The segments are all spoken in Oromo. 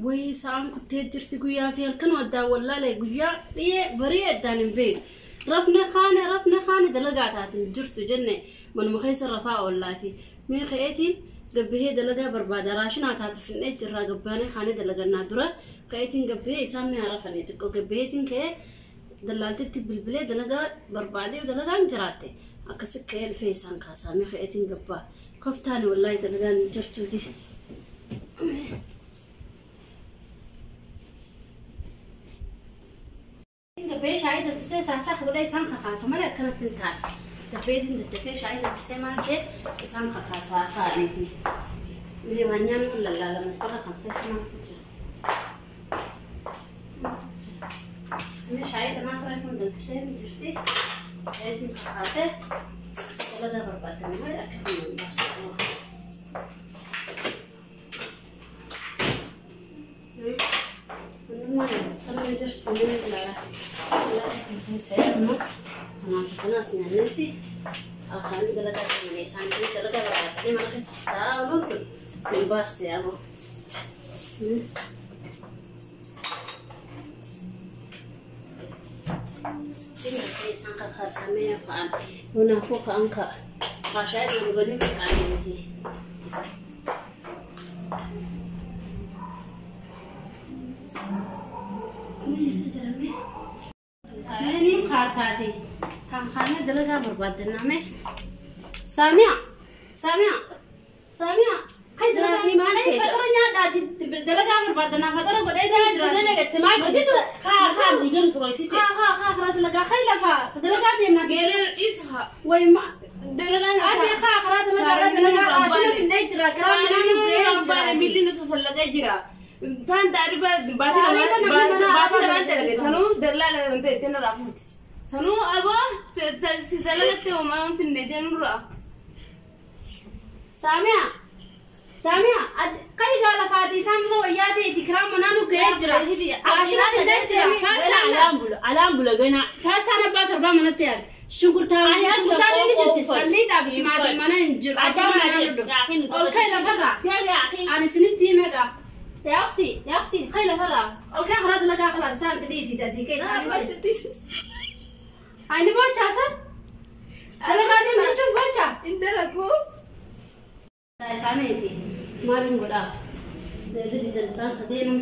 Wayii sa'aan kuttee jirti guyyaa fi halkan addaan wallaalee guyyaa dhiyee barii addaan hin beeku. Rafne kaane rafne kaane dalagaa taatu hin jirtu jenne manuma keessa rafaa oollaati. Mee ka'eetiin gabbahee dalagaa barbaada raashinaa taatu finnee jirraa gabbaanee kaane dalagannaa dura ka'eetiin gabbahee isaan mee rafanii xiqqoo gabbaheetiin ka'ee dallaaltitti bilbilee dalagaa barbaadee dalagaan jiraatte akkasi ka'ee dhufee isaan kaasaa mee ka'eetiin gabbaa koftaani wallaahi dalagaan hin jirtuuti. Gabbee shaayii danfisee saasaa godhee isaan kakaasa malee akkanatti hin taane. Gabbeetiin daddafee shaayii danfisee maal jee isaan kakaasaa kaa'aniiti. Mee waan nyaannu lallaalama farra kan keessa maaltu jira. Mee shaayii tanaa siree kun danfisee ni jirti. Shaayii kakaasee dalagaa barbaadame malee akka kan hin baasne. Kanaas nyaannetti afaan dalagaa deemanii isaan dalagaa barbaadanii mana keessa taa'aa ooluun tun hin baastu yaaboo. Sittiin galchee isaan kakaasamee ka'an yuunaafuu ka'an ka'a. Kaashaa irra dhuganii ka'anii. Eessa jirame? Niin kaasaati. Kan kaanee dalagaa barbaadanname. Saamiyaa! Saamiyaa! Saamiyaa! Kai dalagaa Ni maal kai feeta? fatara nyaadhaati dalagaa barbaadannaa fatara godhee jira jira. Dalagatti maal fedhe? Kaa kaa dhiigan turoysite. Haa haa haa karaa dalagaa kai lafaa dalagaa deemna. Geeleen isa Way ma dalagaan ati haa karaa dalagaa dalagaa raashina finnee jira karaa midhaan ga'ee jira. Miilli nu sossollaqee jira. Taan daadhii baatii Taariika namni mana baatii afaan lamaan dalage tanuu dallaa lamaan ta'e ittiin irraa fuute. Sanuu aboo si dalagatte homaa finne jenurraa. Saamiyaa! Saamiyaa! Ati kai gaala faati isaan irra wayyaa ta'eeti karaa manaa nu ga'ee jira. Raashina finnee jira. Paastaan Alaan bula alaan bula ganaa. Paastaan abbaa torbaa manatti yaade. Shunkurtaan Ani as shunkurtaan ni jirti. qoqqoon Salliidhaa fi timaatiin mana hin jiru. Abbaa manaa nu dhufu. Ol kai lafarraa. Ani isinitti hime gaa. Yaa ukhti, yaa ukhti, kai lafarraa. Ol kai karaa dalagaa karaa isaan dhiisii adii kai isaanii. Ani boochaa san. Dalagaa deemu jechuun boochaa. Hin dalagu. Isaaniiti maaliin godhaaf didan isaan sadeenuu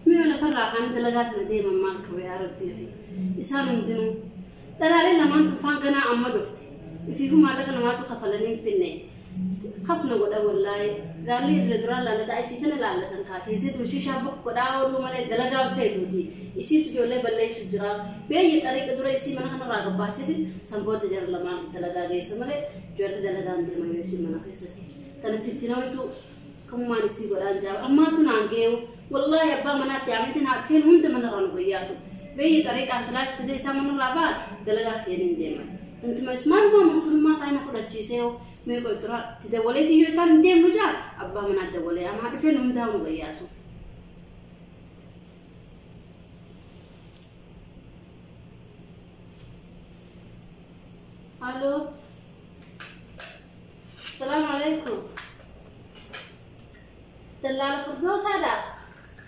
mi'a lafarraa kan dalagaa tana deeman maal qabu yaa rabbii isaan hundinuu dhalaalee lamaan tufaan ganaa amma dhufte ifiifuu maallaqa namaatu kafalanii hin finne kafna godha wallaahi gaalli irra duraa laallata isii tana laallatan kaate isiitu shishaa bokku godhaa ooluu malee dalagaa feetuuti isiitu ijoollee balleessu jira beeyyi xariiqa dura isii mana kanarraa gabbaaseetiin sanboota jara lamaan dalagaa geessa malee ijoollee dalagaan deeman yoo isii mana keessatti tana fittinootu kammaan isii godhaan jira ammaatu naan geewu wallaahi abbaa manaatti yaameetiin haa dhufeen hunda manarraa nu goyyaasu beeyyi xariiqaan silaas kisee isaa manarraa ba'an dalagaa kiyyaniin deeman intuma ismaalumaa musulmaa isaa na fudhachiisee mee qoy tura itti dawwalee kiyyoo isaan hin deemnu jaa abbaa manaa dawwalee amaa dhufeen hundaa nu goyyaasu. Aloo. Salaamu alaikum. Dallaala Firdoosaadha.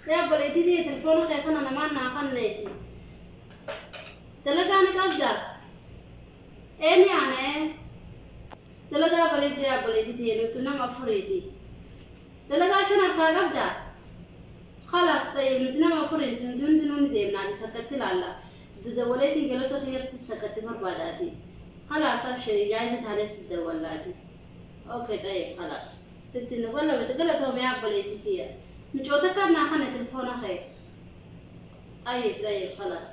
Yaa obboleettii tiyya telefoona kee kana namaan naa kenneeti. Dalagaa ni qabdaa? Ee ni ana ee. Dalagaa bareedduu yaa obboleettii tiyya nuti nama afuriiti. Dalagaa shan harkaa qabdaa? Khalaas tayyib nuti nama afuriiti nuti hundinuu ni deemnaa takkatti ilaalla. Dawwaleetiin galata kiyyattis takkatti barbaadaati. Khalaas abshiri jaayiza taanee si dawwallaati. Okay tayyib khalaas. Sitti nu galabate galatoome yaa obboleettii tiyya. Micoota kan naa kana telefoona kee. طيب طيب خلاص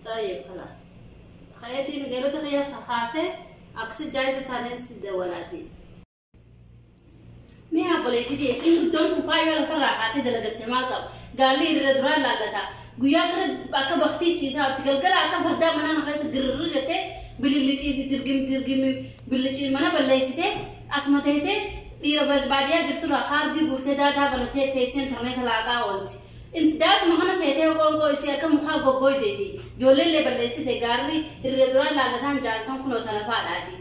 طيب خلاص خياتي قالوا خياس خاصة أقصد جايزة تانية سد ولاتي مي أبوليتي دي اسم دون تفاي ولا فرع حاتي دلقت مال قب قال لي الردران لا لا تا قويا كرد أكا بختي تيسا تقلقل أكا فردا منا نخلص قرر بللي في درجم درجم بللي منا بلايسته أسمتيسه dhiira baadiyyaa jirturraa kaardii guurtee daataa banattee teessee intarneeta laaqaa oolti. Daatuma kana seetee qoonqoo isii akka mukaa goggoyteeti. Ijoollee illee balleessite gaarri irra duraan laallataan jaansan kunoo tana faadhaati.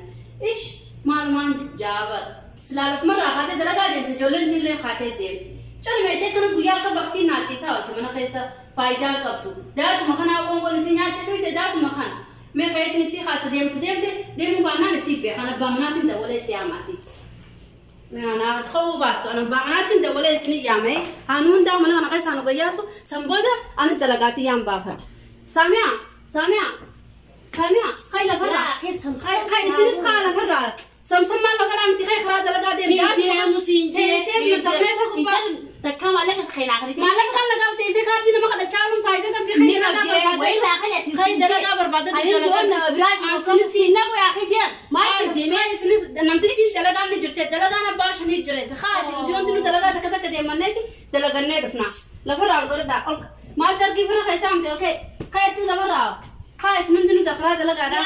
Ish maalumaan jaaba. Silaa lafumarraa kaatee dalagaa deemte ijoolleen illee kaatee deemte. Calmeetee kana guyyaa akka baktii naachisaa oolti mana keessa faayidaa qabdu. Daatuma kanaa qoonqoon isii nyaatte dhuyte daatuma kana. Mee kayeetiin isii kaasa deemtu deemte deemuu baannaan isii beekan abbaa manaatiin dawwalee itti yaamaati. Mee anaa ta'uu baattu ana abbaa manaatiin dawwalee isin yaamee haanuu hundaa mana kana keessaa nu gayyaasu san booda anis dalagaatii yaan baafadha. Saamiyaa Saamiyaa Saamiyaa kai lafarraa kai isinis kaa lafarraa samsam maal lafarraa miti kai karaa dalagaa deemte. Deemu siin jee. Teessee matameeta gubbaa. Takka maallaqa kan akhriti. Maallaqa kan lagaa teessee kaartii nama kadhachaa ooluun faayidaa qabdi kai dalagaa barbaadde. Wayii laa kan ati Kai dalagaa barbaadde. Ani joon nama biraati. Siin nagu yaa khidiyaan. Maal deemee. Namtichi dalagaan ni jirte dalagaan abbaa shanii jire haati nuti wanti nu dalagaa takka takka deemanneeti dalagannee dhufna lafarraa ol godhadhaa ol maal sargii fira keessaa miti ol ka'e ka'eettis lafarraa haa isin hundi nu dafraa dalagaadha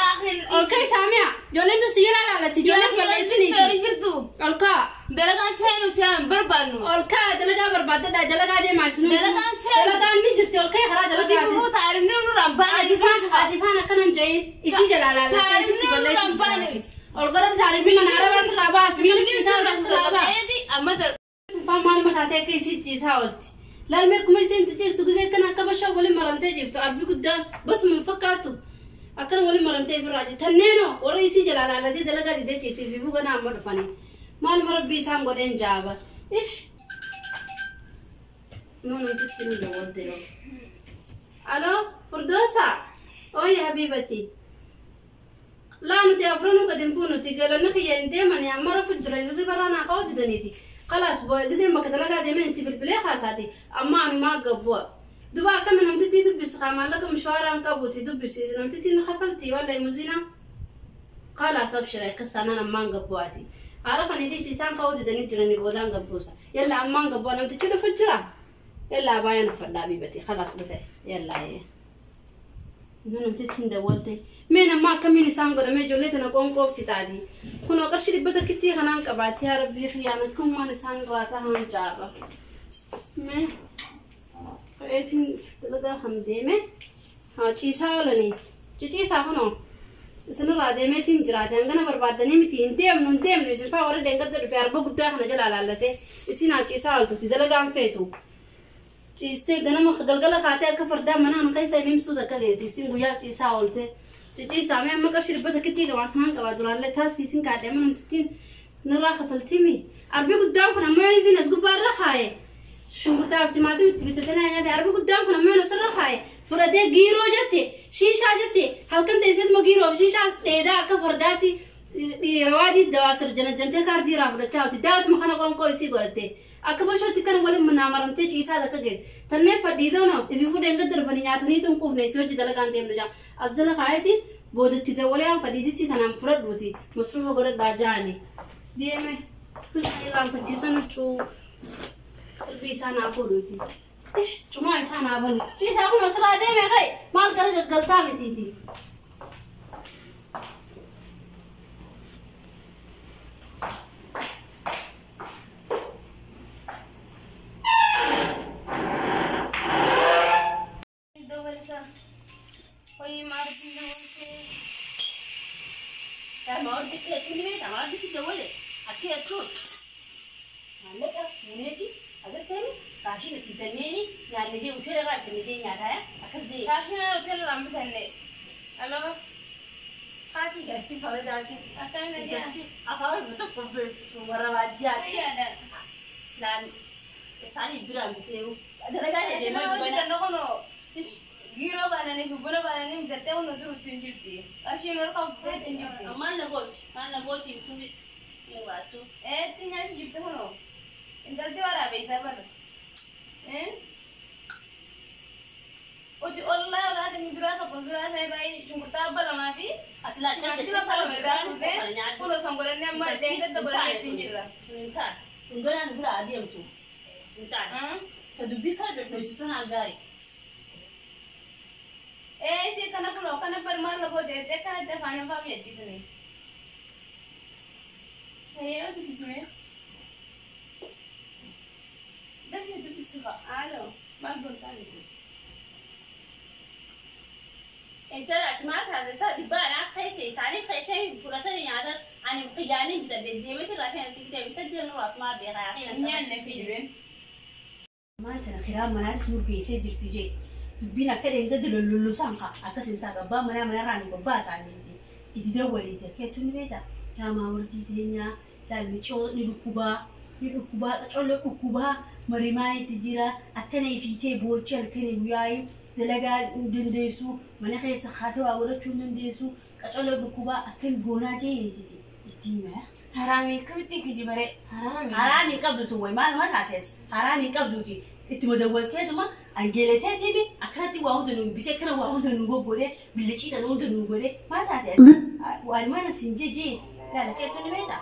ol ka'e saamiyaa ijoolleen tu siyyalaa laalatti ijoolleen balleessiniiti jirtu. ol ka'a Dalagaan feenu ta'an barbaannu. ol ka'a dalagaa barbaadadhaa dalagaa deemaa isin hundi Dalagaan feenu. dalagaan ni jirti ol ka'e karaa Nuti dalagaati fufuu taa'anii nurraan baane. Atifaan akkanan jedhin isii jalaa laallattee isii si balleessu ol godhadha taarifni mana arabaa sirraa baasi Miilli isaa sirraa baasi. amma Tufaa maaluma taatee akka isii ciisaa oolti. Laalmee akkuma isiin ciistu gisee akkana akka bashaa waliin maramtee ciiftu arbi guddaan basuma hin fakkaattu. Akkana waliin maramtee ofirraa jirti. Tanneenoo warra isii jalaa laallatee dalagaa didee ciisiif ifuu ganaa amma dhufanii. Maaluma rabbii isaan godheen jaaba. Ish. Nuun namtichi nu dawwalte yoo. Aloo Firdoosa. Ooyi habiibati. Laa nuti afranuu gadi hin buunuti galanni kiyya hin deemani amma rafu jira hirriba irraa naa ka'uu didaniiti. Khalaas gisee bakka dalagaa deemeen itti bilbilee kaasaati amma anumaa gabbu'a. Duba akkami namtittii dubbisi kaa maallaqa mishwaaraan qabuuti dubbisi namtittiin kafalti walla muziina. Khalaas abshira akkas taanaan ammaan gabbu'aati. Haara kan isaan ka'uu didanii jiranii boodaan gabbuusa. Yalla ammaan gabbu'a namtichi dhufu jira. Yalla baay'een uffadhaa biibati khalaas dhufe yalla ee. Namtittiin dawwalte. Mee nama akkamiin isaan godhamee ijoollee tana qoonqoo fixaati. Kunoo qarshii dhibba takkittii kanaan qabaati yaa rabbii khiyaanat kun waan isaan irraa tahan jaaba. Mee ka'eetiin dalagaa kan deeme haa ciisaa oolanii ciciisaa kunoo isinirraa deemeetiin jiraate hangana barbaaddanii miti hin deemnu hin deemnu isin faa warra deengadda dhufe arba guddaa kana jalaa laallatee isin haa ciisaa ooltuti dalagaan feetu. Ciistee ganama galgala kaatee akka fardaa manaan keessa himimsuu takka geessi isin guyyaa ciisaa oolte. Ciciisaa mee amma qarshii dhibba takkittii qabaa kanaan qabaa duraallee taasiifin kaadhee amma namtittiin nirraa kafaltiimi. Arbi guddaan kun ammoo yoo fi as gubbaarra kaaye. Shunkurtaa fi timaatimii itti bitatee naa nyaate arbi guddaan kun ammoo yoo asirra kaaye. Fudhatee giiroo jette shiishaa jette halkan teesseetuma giiroo fi shiishaa dheedaa akka fardaatti rawaadii dawaa sirjanajjantee kaardii irraa fudhachaa oolti. Daawwatuma kana qoonqoo isii godhatte. Akka bashootti kana waliin manaa maramtee ciisaa takka geesse. Tannee fadhiidoo nama ifi fudheen gad darbanii nyaatanii tun quufne isii hojii dalagaan deemnu jaa. As jala kaayetiin boodatti dawwalee aan fadhiiditti tanaan fudhadhuuti. Masruufa godhadhaa jaani. Deeme. Kun irraanfachiisan huccuu qalbii isaa naa fuudhuuti. Ish cumaa isaa naa banu. Ciisaa kun asirraa deeme ka'e maal gara gaggaltaa mitiiti. Dawwalisa. Wayii maartiin dawwalsee. Ma ordi kee beekama ordi si dawwale akki jechuun maallaqa muneeti agarteemi kaashiin itti tanneeni nyaanni jee useera irraa itti nidee nyaataa akkas jee. Kaashiin hoteela irraa bitanne. Aloo Haati garsi faradaasi. Akkam nagaa. Afaan tokko warra baadiyyaati. Fayyaadha. Islaan isaanii biraan biseeru. Dalagaa Kaashiin deemaa hojii dubbana. kan kunoo giiroo baananii fi buna baananii bitattee hunda jiru ittiin jirti. Qarshiin ol qabu ittiin jirti. Maal na gooti? Maal na gooti bituunis ni baattu. Eetti nyaachuu jirti kunoo. Intalti waraabee isaa bana. Uti ollaa olaatanii duraa tokko duraa isaa baay'ee shunkurtaa abba lamaa fi Ati laachaa timaatima abba lama irraa fuudhee kunoo san godhannee amma deemtee godhannee ittiin jirra. Hin taane. Kun ganaan bira adeemtu. Hin taane. Ta dubbii kana dhodhoositu naan gaarii. Ee isii kana kunoo kana bari maal la goote jettee kanatti afaan afaan jetti tuni. Ee dubbisime. Dafii dubbisi fa'a. Alo. Maal goontaa miti. Intala ati maal taate isaa dhibbaadhaa keessa isaanii keessa fudhatanii nyaatan ani xiyyaanii bitadhe deemee irraa kan itti bitee bitadhe deemnu raas maa beekaa yaa Nyaanne si jireen. Ammaan tana kiraa manaatis nu geessee jirti jee. Dubbiin akka dheengadi lollollosaan kaa akkas hin ta'a abbaa manaa manarraa nu babbaasaanii itti dawwaliiti akka jettu ni beektaa. Yaamaa wardii teenyaa laalmicoo ni dhukkubaa ni dhukkubaa qacolloo dhukkubaa marimaa itti jira akkana ifiitee boochi halkanii guyyaa dalagaa hin dandeessu mana keessa haatee waa godhachuu hin dandeessu qacolloo dhukkubaa akkami goonaa jeeniiti itti hima. Haraamii akkamitti kijibare haraamii. Haraamii qabdu tun wayi maaluma taateeti haraamii qabduuti itti madawwalteetuma angeeleteetiimi akkanatti waa hunda nu bitee akkana waa hunda nu goggodhee billicii kana hunda nu godhee maal taateeti waan mana siin jejjee laala keetu ni beektaa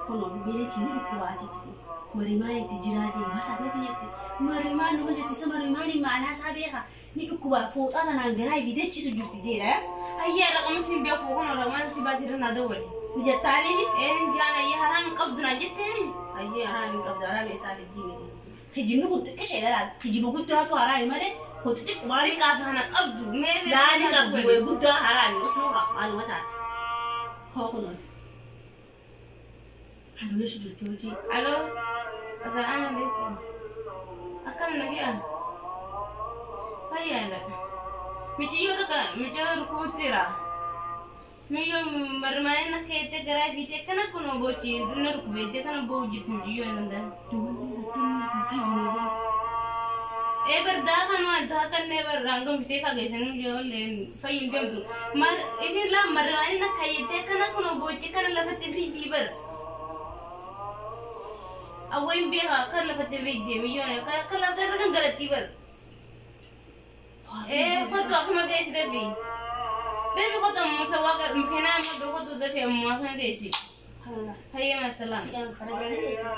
kun angeeletii ni dhukkubaatiiti marimaan itti jiraatee maal taateetu jette marimaan numa jetti isa marimaanii ma'anaa isaa beekaa ni dhukkubaa fooxaa tanaan garaa ifitee ciisu jirti jeedha. Hayyaa raqama siin beeku kun raqama si baasirra naa dawwali. Ni jettaaniimi. Een jaan ayyaa haraamii qabdu naa jetteemi. Ayyee haraamii qabdu haraamii isaa itti miti. Kijibni kun xiqqishee dhala kijiba guddaatu haraami malee kun xixiqqu maali. Xiqqaaf kana qabdu mee Laani qabdi wayi guddaa haraami osoo maaluma taate. Hoo kunuun. Haloo yesu jirti hojii. Aloo asalaamu alaikum. Akkam nagaa? Fayyaadha. Mijiyyoo takka mijiyyoo rukubuttira. Mijiyyoo marmaanii akka jettee garaa fiitee kana kun boochi na rukubeettee kana boo'u jirti mijiyyoo hin danda'an. Dubarri akkamii hin fayyine jaa. Ee bardaa kanuma addaa kanneen barraan gombisee fageessanii ijoolleen fayyuu deemtu. Maal isin laa marmaanii akka jettee kana kun boochi kana lafatti fiidii bara. Awwayin beekaa akka lafatti fiidee miyyoon akka lafatti irra gangalattii bara. Ee kottu akkuma geessi dafii. Dafii kottu ammoo sawaa makiinaa amma kottu dafii ammoo akkuma geessi. Kana Fayyee masalaam. Kiyaan faragalee beekta.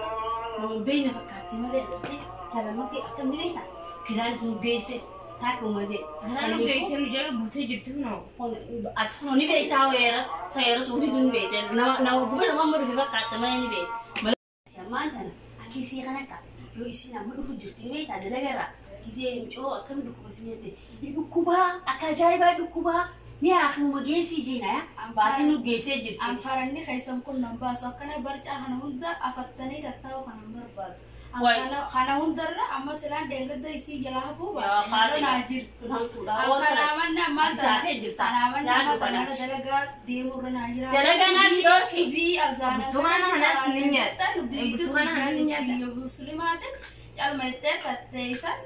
Nama beeyna fakkaatti malee agartee laalama kee akkam ni beektaa. Kiraanis nu geesse taaka uummatee. Karaan nu geessee nu jala buutee jirti kunoo. Ati kunoo ni beektaa weera seera suutiitu ni beekte nama nama gubee nama amma dhufe fakkaatta malee ni beekte. Malee ammaan kana akka isii kana akka yoo isiin amma dhufu jirti ni beektaa dalagarraa gisee mucoo akkami dhukkuba isin jette ni dhukkubaa akka ajaa'ibaa dhukkubaa mi'a akkuma geessii jeena baatii nu geessee jirti. Anfaranni keessan kun nan baasu akkana barcaa kana hunda afattanii tattaa'u kana hin barbaadu. Wayi. Kana hundarra amma silaan deeggarda isii jala hafuu Yaa baate naa jiru. Kun hamtuudha. Kanaamanna maal Taatee jirta. Kanaamanna Naannoo maal tana kanaatti. dalagaa deemurra naa jira. Dalagaa naa si dhorki. Subii azaana. Burtukaana kanaas ni nyaata. Burtukaana kanaas ni nyaata. Biyya muslimaatiin calma ittee tattee isan.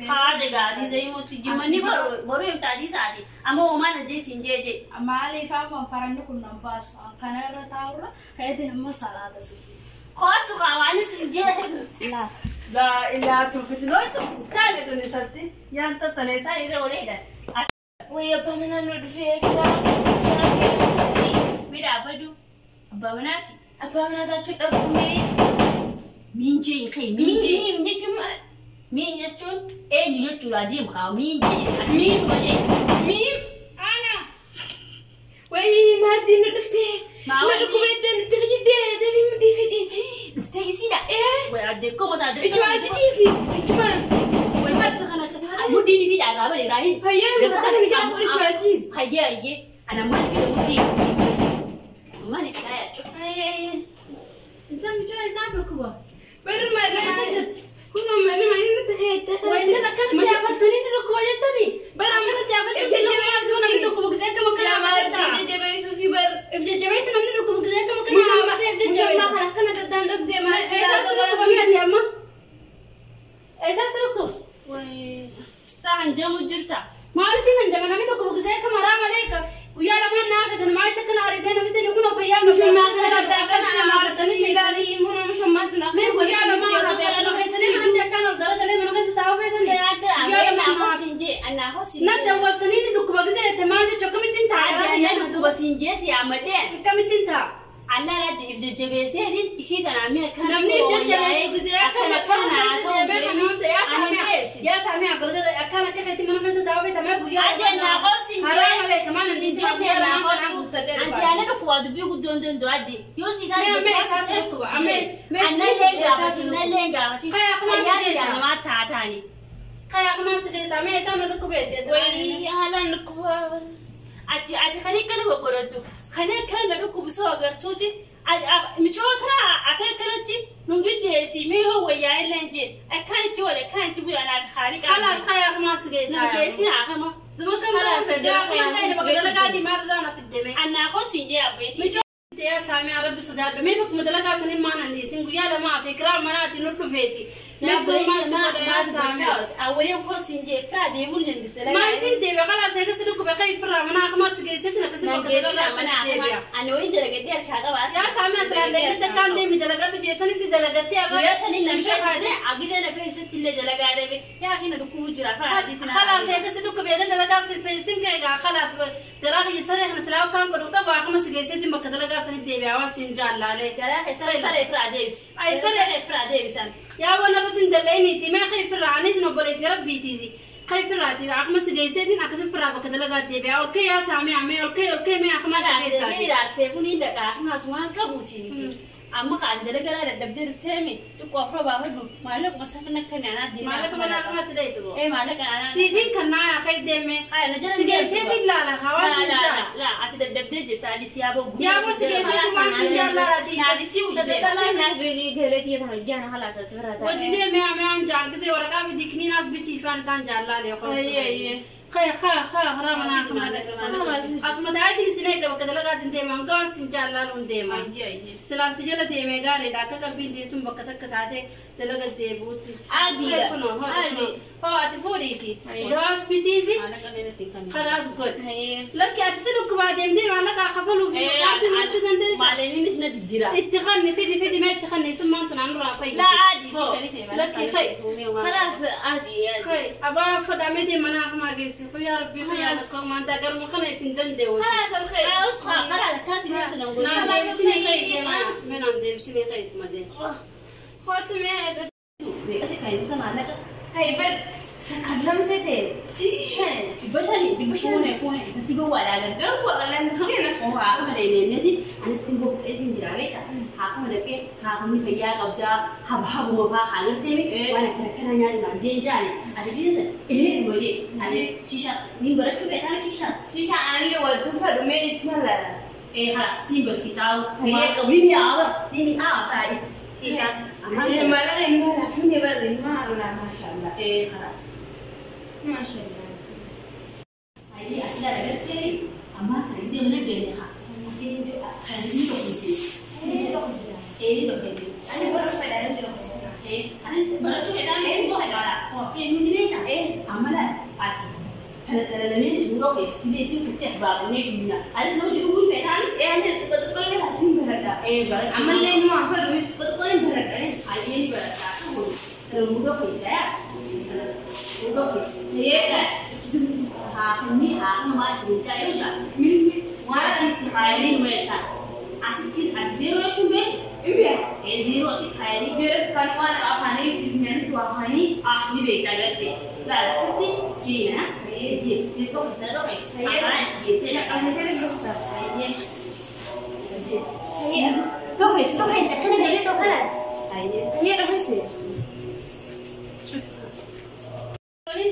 Haadha gaadii zayimutti jimmanni boru himta adii isaati. Amma homaan ajjeesiin jeeje. Maaliif amma faranni kun nan baasu kana irra taa'urra ka'eetiin amma salaata subii. Kootu qaawaanis jee. Laa. Laa ilaa tufitinoitu taane tuni satti yaan tattane isaa irra oleedha. Wayii abbaa manaa nu dhufee firaa. Midhaa badu abbaa manaati. Abbaa manaa taachuu dhabdu mee. Miinjee hin ka'e miinjee. Miin jechuun Miin jechuun eenyu jechuudha adeemu kaa miinjee. Miin jee. miin. Ana. Wayii maaddiin nu dhuftee. Maa Na wanti? dhukubeettee nutti kijibdee dafii mudhii fidii. Dhuftee isiidha. Ee. Wayi addee koo mataa addee. Ijumaa dhiisi. Ijumaa. Wayi mataa kana akka mudhii ni fidha irraa bane raahin. Hayyee misqata ni gaafa ijumaa dhiisi. Hayyee hayyee ana maali fida mudhii. Maali fida yaa Hayyee. Inta mucaa isaa dhukkuba. Barri maadii Kunoo marri maadii nutti keettee. Wayi akkanatti yaafattanii ni dhukkuba jettanii. Bara Akkanatti yaafachuu jajjabeessuu namni dhukkuba gisee akkam akkana Yaa maadii haammataa. jajjabeessuu fi bar. If jajjabeessu namni dhukkuba gisee akkam akkana haammatee if Mucummaa jajjabeessu. kana akkana daddaan dhuftee maadii. Eessaa si dhukkuba mi'aati amma? Eessaa si dhukkuba? Wayi sa'an jamu jirta. Maaliif kan jama namni dhukkuba gisee akka maraa malee guyyaa lamaan naa fetan maaliif akkana ariitee namni ta'e kun fayyaa Mucummaa mucummaa kana kana akkana haammatanii Midhaanii kun mucummaa tun Mee guyyaa lamaan hafe mana keessanii manatti akkaan ol garagalee mana keessa taa'uu feetanii. Adde Guyyaa lamaan annaa hafe. hosin jee annaa hosin. Na dawwaltanii ni dhukkuba gisee jette maal jechuun akkamittiin ta'a? Adde annaa dhukkuba siin jee si ammadhee. Akkamittiin ta'a? Annaa adde if jajjabeesseetiin ishii tanaa mi'a kan. Namni if jajjabeessu gisee akka mana keessa deemee kan nama ta'e yaa saamiyaa yaa saamiyaa galgala akkaan akka keetti mana keessa taa'uu feeta mee guyyaa Adde annaa hosin jee. Haraa malee kamaan inni isaa guyyaa lamaan kanaan guuttadhee Anti dhufa. ana dhukkuba dubbii guddoon danda'u adde. Yoo si taate. Mee mee isaa si dhukkuba. Mee mee Annaa illee gaafati annaa illee gaafati. Kaya kumaan si Fayyaa geessa. namaa taataani. Kaya kumaan si geessa mee isaan na dhukkubeette. Wayii haalaan dhukkubaa. Ati ati kan akkana goggorattu kan akkana na dhukkubsoo agartuuti michoota afee akkanatti nu diddeessi mee yoo wayyaa illee jee كانت ولا كانت تقول أنا خالق خلاص خيا ما سجيس نجيسنا عخما خلاص أنا خصي جاب بيتي يا سامي عرب صدار ما بك مدلقة سنين ما نندي سنقول يا لما فكرة مناتي نطلب فيتي لا ما ما سامي أولين خصي جاب فرادي يقول نندي ما فين دي خلاص هيك سلوك بخير فرا منا خمس جيسنا كسب أنا وين دلقة دي الكعبة يا سامي أصلا دلقة كان دي مدلقة بجيسنا أنت دلقة يا سنين نمشي أجد أنا في ست اللي دلقة ده يا أخي ندكو جرا خلاص هيك سلوك بيجا دلقة سبيسين كذا خلاص ترى يسرح نسلاو كان كروكا باخمس جيسين بكدلقة سنين دي بيعواسين جال عليه ترى سر فراديس أي سر فراديس يا وانا بدن دليني تي ما خيف راني نبلي ربي تيزي خيف راتي أخمس جيسين أكسب فرا بكدلقة دي بيع أوكي يا سامي عمي أوكي أوكي ما أخمس جيسين لا تكوني لك أخمس ما كبوتي أما قاعد دلقة لا دبدر فتامي تقوى فرا باهدو مالك مسافنا كان أنا دي مالك ما أنا ما تدري إيه مالك أنا سيفين كنا يا خي دمي سيفين لا لا خلاص لا لا لا أتى دبدر جت على سيابو يا بس سيفين ما سيا لا دي على سيو لا لا بيجي جلتي تهجينا خلاص تفرط وجدي ما ما عن جال كسي ورقة بديكني ناس بتي فان سان جال لا ليه إيه خير خير خير خرام أنا خمالك أسمع تعدي سنة كذا لقى تندم عن كان سنجال لا لون سلام سجلة ديم غاري داك كبين ديتم بكتك كتاته دلقة ديبوت عادي عادي هو أتفوريتي دواس بتي في خلاص قول لك أتسلك بعدين ديم على كخفلو في عادي ما تندم معلنين نسنا تجرا اتخني فيدي فيدي ما اتخني ثم أنت عن رافي لا عادي لك خير خلاص عادي خير أبا فدامي دي منا ما جيس يا ربي يا رب ما أنت قرم خلنا في ندم خلاص الخير خلاص خلاص كاسي نفسنا نقول نعم سني خير من عندي سني خير ما دي خاطر بس كاين سمع لك هاي بر تكلم سيتي بشني بشني كون تيجوا على قوة ولا مسكينة هو عقب لين ندي أنا استنبط إيدين جراويتا عقب لك عقب فيا قبضة حب حب وفا حالتي وأنا كركرة يعني ما جين جاني أدري إيه وجي أنا شيشة مين برتشو بيتنا شيشة شيشة أنا اللي ودو فرمي تملا إيه خلاص سين برتشي ساو ما قبلني أعرف ليني أعرف فارس شيشة ما لا إنه فيني برد ما لا ما شاء الله إيه خلاص ما شاء الله هاي أصلا رجعتي أما تريد من الجنة أكيد خليني بقيسي إيه بقيسي أنا بروح فلان بقيسي إيه أنا برجع إلى إيه بقى إيه من ليه إيه أما لا أتي ترى لمين شو بقيس كده شو كتير بقى نيجي أنا سوي جبول فلان إيه أنا تقول لي هاتين بردا إيه بردا أما اللي ما أعرف تقول بردا إيه بردا ترى مو بقيس مو بقيس إيه هاكني هاكن ما سنتايو جا ما سنتايو ميتا أسيت أديرو تبي إيه زيرو سنتايو زيرو كان وانا أفاني في من توافاني أحني بيتا جتي لا ستي جينا إيه يتوقف سنة دوكي هي أنا كده بروح هي هي دوكي دوكي أنا جريت دوكي هي دوكي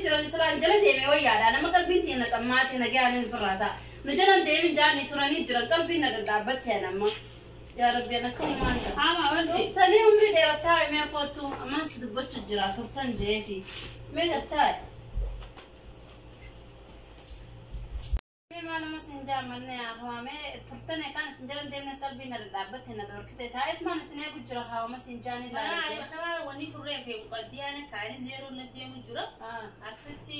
jiran silaan jala deemee wayyaadha nama qalbiin na xammaatee na gaariin birraata nu jalan deemin jaanii turanii jiran qalbiin na dadhaabbattee nama yaa rabbi ana kamumaan ta'a. Ama wanti Turtanii umrii dheerataa mee kootu ammaan si dubbachuu jira turtan jeeti mee tattaa'e. Mee maaluma sin jaamanne hawaamee turtanii kan isin jalan deemne qalbiin na dadhaabbattee na dhorkite taa'eet maan isin eegu jira hawaama sin jaanii laalee. Mana wanni turree fi muqaddiyaan kaanii zeeroo na deemu jira. Aksitti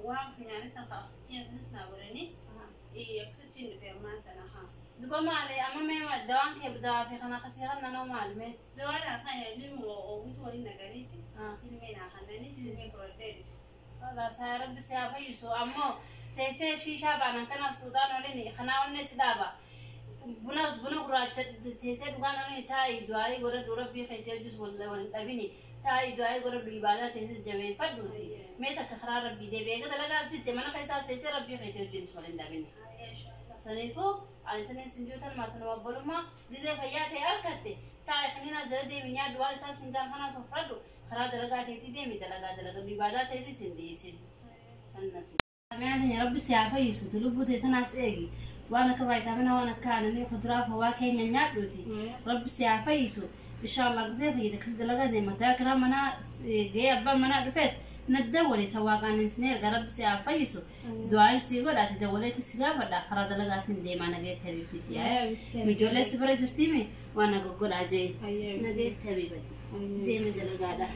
waan finyaanii san kaabsichi na godhanii aksitti nu fe'amaan tana haa. Duba maali amma mee dawaan kee dawaa fi kana kasii kan nanoo maali mee. Dawaan kan ilmi oomitu waliin nagariiti. Ilmi naa kannanii simee fudhatee dhufe. Wala saa rabbi si haa fayyisu ammoo teessee shiishaa baanan kanaaf tuutaan oliin kanaa onnee si dhaaba. Bunas buna gurraacha teessee dhugaan oliin taa'ii du'aayii godhadhu rabbii keetii hojjus wal dhabini taa'ii du'aayii godhadhu ibaadaa teesses jabeeffadhuuti. Mee takka karaa rabbii deebi'ee eega dalagaas ditte mana keessaas teessee rabbii keetii hojjus wal hin dhabini. Kanaafuu ani tani sinjuutan maatan wabbalummaa gizee fayyaa ta'e argatte taa'ee kanneen as jala deemi nyaadhu waan isaan sinjaan kanaaf fudhadhu karaa dalagaa ta'eetii deemi dalagaa dalagaa ibaadaa ta'eetii sin dhiisin. Mi'aan rabbi si haa fayyisuuti lubbuu ta'e tanaas eegi waan akka vaayitaamina waan akka aannanii kuduraa fi waa keenya nyaadhuuti rabbi si haa fayyisu Inshallah gisee fayyada akkas dalagaa deemataa karaa manaa gahee abbaan manaa dhufees na dawwale sawaaqaan isin erga rabbi si haa fayyisu du'aan si godha ati dawwaleetti si gaafadha karaa dalagaatiin deemaa nageetti habiibtiiti ijoollee si bira jirtiimi waan na goggodhaa jee nageetti habiibati deeme dalagaadha.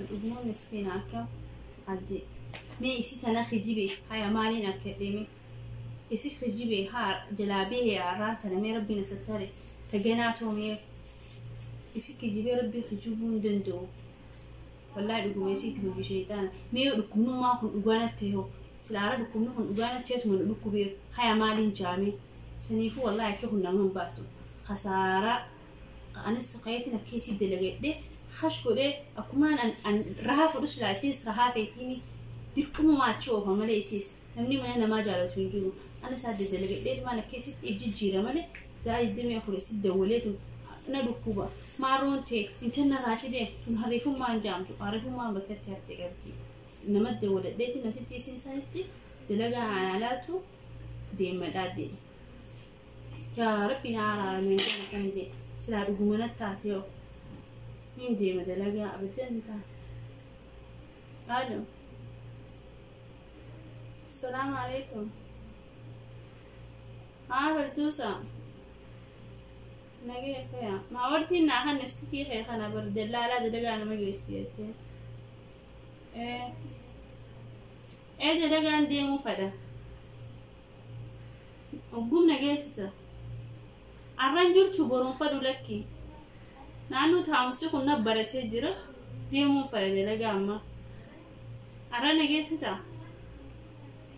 Dhuguma miskiina akka adde mee isi tana kijibe haya maaliin akka deeme isi kijibe haa jalaa bahee har'aan tana mee rabbiin asattare taganaa toomee isi kijibee rabbii kijibuu hin danda'u wallaahi dhuguma isiitti hojii sheexaana mee dhukkubnummaa kun dhugaanatti hoo silaara dhukkubni kun dhugaanatti heetuma nu dhukkubeeru haya maaliin jaamee saniifuu wallaahi akka kun nama hin baasu khasaaraa anis qayeetiin akkeessi dalagadhe hash godhee akkumaan an rahaa fudhu silaa isiis rahaa feetiini dirqamumaa achi oofa malee isiis namni mana namaa jaalatu hin jiru anis adda dalagadhee maan akkeessitti if jijjiira malee za'a 24 itti dawwaleetu na dhukkuba maaroon ta'e intanna raashidee tun hariifummaan jaamtu hariifummaan bakkatti hafte qabdi nama dawwaladheeti namtitti isiin sanitti dalagaa anaa laatu deemadhaa de'e yaa rabbi na araaramee kan jedhe silaa dhuguma natti taate yoo hin deema dalagaa abiddan hin taane. Alo. Assalaamu alaikum. Haa Farduusa. Nagee faya. Maa wartiin naa kan iskikii kee kana bar dallaalaa dalagaa nama geessi jettee. Ee. Ee dalagaan deemuu fedha. Oggum na geessita. Arran jirtu boruun fadhu lakki. Naannoo taa'umsi kun na baratee jira. Deemuu fedha dalagaa amma. Arra na geessita.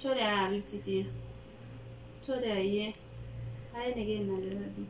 Tole haa bibtiti. Tole ayyee. Hayi nageen naa jiraadhu.